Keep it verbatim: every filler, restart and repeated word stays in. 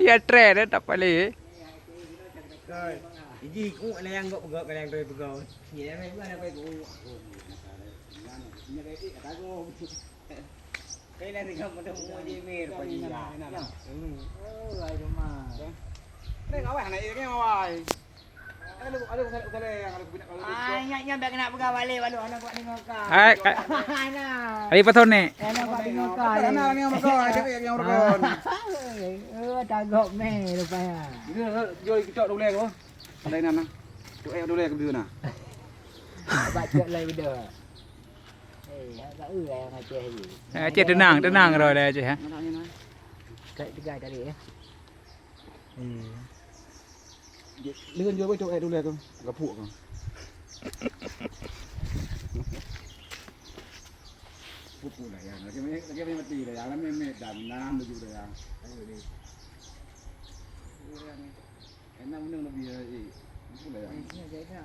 Teatre dah tak paling. Iji ku ada yang gok pegawai, ada yang pegawai. Ya, memang ada pegawai. Kena dengan mudah-mudah je, Mir, pagi ya. Oh, ai rumah. Ni awai anak ini awai. Aduh, aduh, aduh, aduh, yang aduh, aduh, aduh. Ah, ingat, ingat, biar kena pegang balik, walau anak buat dengan kau. Hai, ka-, Anak. Hai, patron ni. Anak buat dengan kau. Anak ni yang betul, anak yang betul. Oh, tagok meh rupanya. Dia jual kita dulu ko. Ada nan nah. Tu eh dulu ke dulu nah. Abang cek lai beda. Eh, agak eh yang Aceh ni. Aceh tenang, tenang roh dah Aceh, ha. Mana ni nah? Kat tiga tadi ya. Hmm. Dia jual betul eh dulu ko. Gapuk ko. Pupuk dah ya. Lagi banyak, lagi banyak mati dah ya. Lama memet dah, menahan baju dah ya. Ayo ni. Enak menung lebih ya. Eh, pupuk dah ya.